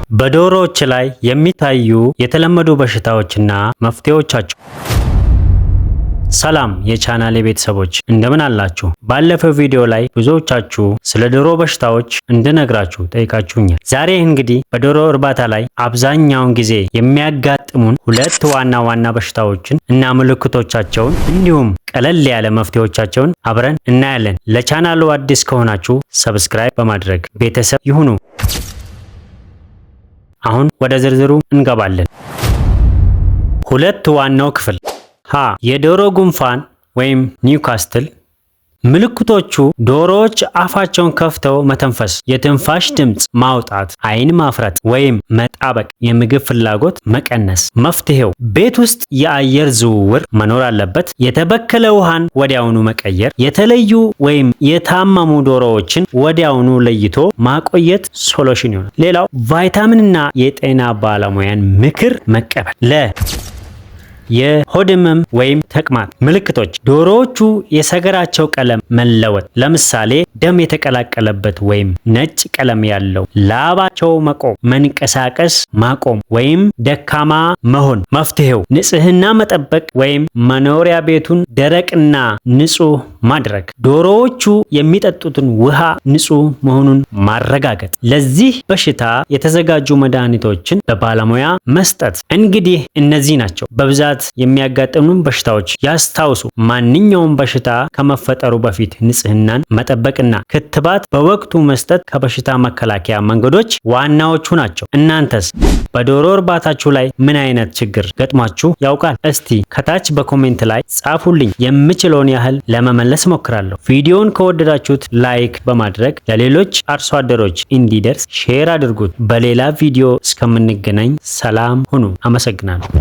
በዶሮዎች ላይ የሚታዩ የተለመዱ በሽታዎችና መፍትሄዎቻቸው። ሰላም የቻናሌ ቤተሰቦች፣ እንደምን አላችሁ? ባለፈው ቪዲዮ ላይ ብዙዎቻችሁ ስለ ዶሮ በሽታዎች እንድነግራችሁ ጠይቃችሁኛል። ዛሬ እንግዲህ በዶሮ እርባታ ላይ አብዛኛውን ጊዜ የሚያጋጥሙን ሁለት ዋና ዋና በሽታዎችን እና ምልክቶቻቸውን እንዲሁም ቀለል ያለ መፍትሄዎቻቸውን አብረን እናያለን። ለቻናሉ አዲስ ከሆናችሁ subscribe በማድረግ ቤተሰብ ይሁኑ። አሁን ወደ ዝርዝሩ እንገባለን። ሁለት ዋናው ክፍል። ሀ፣ የዶሮ ጉንፋን ወይም ኒውካስትል። ምልክቶቹ ዶሮዎች አፋቸውን ከፍተው መተንፈስ፣ የትንፋሽ ድምፅ ማውጣት፣ አይን ማፍረጥ ወይም መጣበቅ፣ የምግብ ፍላጎት መቀነስ። መፍትሄው ቤት ውስጥ የአየር ዝውውር መኖር አለበት። የተበከለ ውሃን ወዲያውኑ መቀየር፣ የተለዩ ወይም የታመሙ ዶሮዎችን ወዲያውኑ ለይቶ ማቆየት solution ይሆናል። ሌላው ቫይታሚንና የጤና ባለሙያን ምክር መቀበል። ለ፣ የሆድ ህመም ወይም ተቅማጥ። ምልክቶች ዶሮዎቹ የሰገራቸው ቀለም መለወጥ፣ ለምሳሌ ደም የተቀላቀለበት ወይም ነጭ ቀለም ያለው፣ ላባቸው መቆም፣ መንቀሳቀስ ማቆም ወይም ደካማ መሆን። መፍትሄው ንጽህና መጠበቅ ወይም መኖሪያ ቤቱን ደረቅና ንጹህ ማድረግ፣ ዶሮዎቹ የሚጠጡትን ውሃ ንጹህ መሆኑን ማረጋገጥ፣ ለዚህ በሽታ የተዘጋጁ መድኃኒቶችን በባለሙያ መስጠት። እንግዲህ እነዚህ ናቸው በብዛት የሚያጋጥሙን በሽታዎች። ያስታውሱ፣ ማንኛውም በሽታ ከመፈጠሩ በፊት ንጽህናን መጠበቅና ክትባት በወቅቱ መስጠት ከበሽታ መከላከያ መንገዶች ዋናዎቹ ናቸው። እናንተስ በዶሮ እርባታችሁ ላይ ምን አይነት ችግር ገጥሟችሁ ያውቃል? እስቲ ከታች በ comment ላይ ጻፉልኝ። የምችለውን ያህል ለመመለስ እሞክራለሁ። ቪዲዮውን ከወደዳችሁት like በማድረግ ለሌሎች አርሶ አደሮች እንዲደርስ share አድርጉት። በሌላ ቪዲዮ እስከምንገናኝ ሰላም ሁኑ። አመሰግናለሁ።